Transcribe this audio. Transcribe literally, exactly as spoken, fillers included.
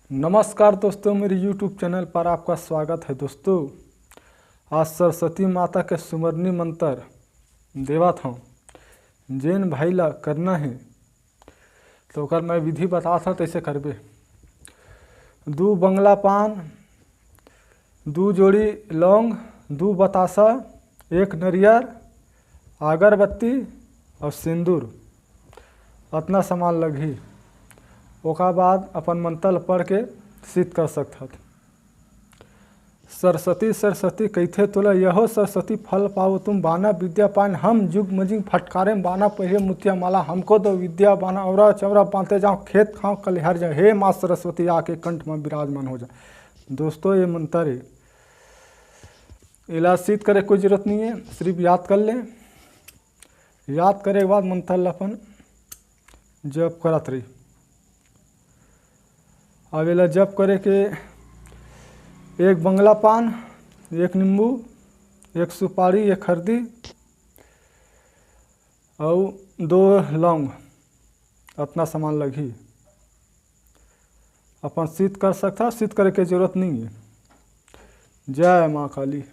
नमस्कार दोस्तों, मेरे YouTube चैनल पर आपका स्वागत है। दोस्तों, आज सरस्वती माता के सुमरनी मंत्र देवत हूँ। जेन भाई ला करना है तो ओकर मैं विधि बतात हूँ, तैसे करबे। दू बंगला पान, दू जोड़ी लौंग, दू बतासा, एक नरियर, अगरबत्ती और सिंदूर, अतना सामान लगही। ओकर बाद अपन मंत्र ल पढ़ के सिद्ध कर सकथत। सरस्वती सरस्वती कहिथे तोला, यहो सरस्वती फल पाओ तुम, बाना विद्या पान हम जुग मजिंग फटकारे, बाना पहिरे मुतिया माला, हमको दो विद्या बाना, औरा चौरा बांधते जाओ, खेत खाओ कलिहार जाओ, हे माँ सरस्वती आके कंठ में विराजमान हो जा। दोस्तों, ये मंत्र है, इला सिद्ध करे कोई जरूरत नहीं है, सिर्फ याद कर ले। याद करे के बाद मंत्र ल अपन जप करत रही। अब एला जप करे के एक बंगला पान, एक नींबू, एक सुपारी, एक हरदी और दो लौंग, अतना सामान लगही। अपन सिद्ध कर सकथा, सिद्ध करे के जरूरत नहीं है। जय माँ काली।